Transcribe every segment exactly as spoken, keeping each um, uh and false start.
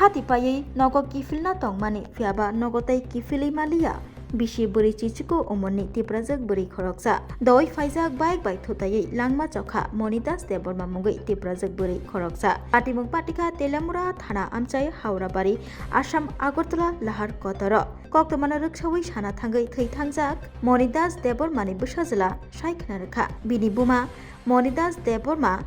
Hati paiwi nogo kiphilna tongmani, phiyaba nogo tei kiphilwi maliya. Bisi bwrwi chichiko umorni Tiprajwk bwrwi khoroksa. Doi phaijak bike bai thutaiwi langma chokha Monidas Debbarma mungwi Tiprajwk bwrwi khoroksa. Patimung patikha Teliamura thana amchai Howrabari, Assam Agartala lahar kotoro. Koktwmano rwksawi sana thangwi thwi thangjak Monidas Debbarmani bwsajwla sai khna rwkha. Bini buma Monidas Debbarma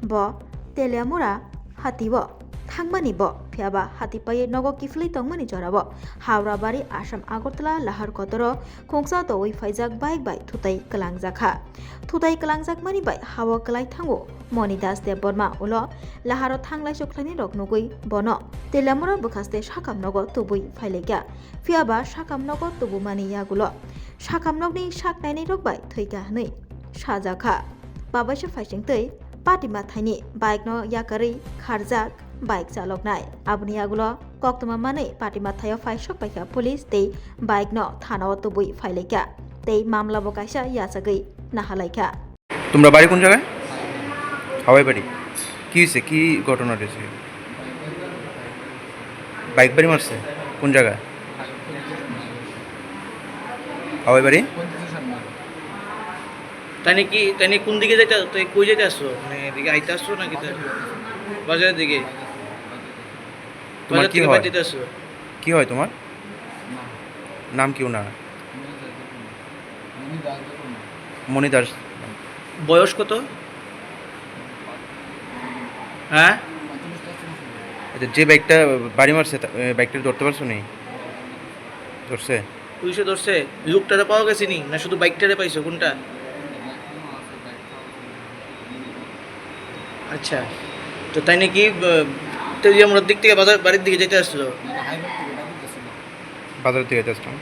bo Teliamura hatio thangmani bo, phiyaba hati paiwi nogo kiphilwi tongmani jorao Howrabari Assam Agartala lahar kotoro khungsa doi phaijak bike bai thutai kwlangjakha. Thutai kwlangjakmani bai hao kwlai thango Monidas Debbarma ulo laharo thanglai sukhlainai rok nugwi bono Teliamura bwkhaste sakam nogo tubui phailaikha. Phiyaba sakam nogo tubumani yagulo sakam nokni sak nainai rok bai thwikha hwnwi sajakha. Babaisa phaising twi Patima thaini bike no yakarwi kharjak bike chaloknai. Aboni yagulo koktwma manwi Patima thaio phaisok paikha police tei bike no thanao tubui phailaikha tei mamla bo kaisa yachagwi nahalaikha. তোমরা বাড়ি কোন জায়গায়? হাওয়াই বাড়ি। কি হয়েছে? কি ঘটনা ঘটেছে? বাইক বাড়ি মারছে? কোন জায়গায়? হাওয়াই বাড়ি? তাই নাকি, তাই নাকি কোন দিকে যাইতে, তাই কই যাইতে আসছো? মানে এদিকে আইতে আসছো নাকি তাই? বাজারের দিকে। তোমার বাজার কি থেকে হয়? বাড়ি যেতে আসছো? কি হয় তোমার? নাম কি ওনার? মণি দাস। বয়স কত? হ্যাঁ? আচ্ছা, যে বাইকটা বাড়ি মারছে, তা-, এ, বাইকটা ধরতে পারছো নি? ধরছে? পুলিশে ধরছে? লোকটারে পাওয়া গেছে নি? না শুধু বাইকটারে পাইছো? কোনটা? আচ্ছা, তো তাই নাকি, আহ, তেলিয়ামুড়ার দিক থেকে বাজার, বাড়ির দিকে যেতে আসছিল? বাজারের দিকে যাচ্ছিলাম।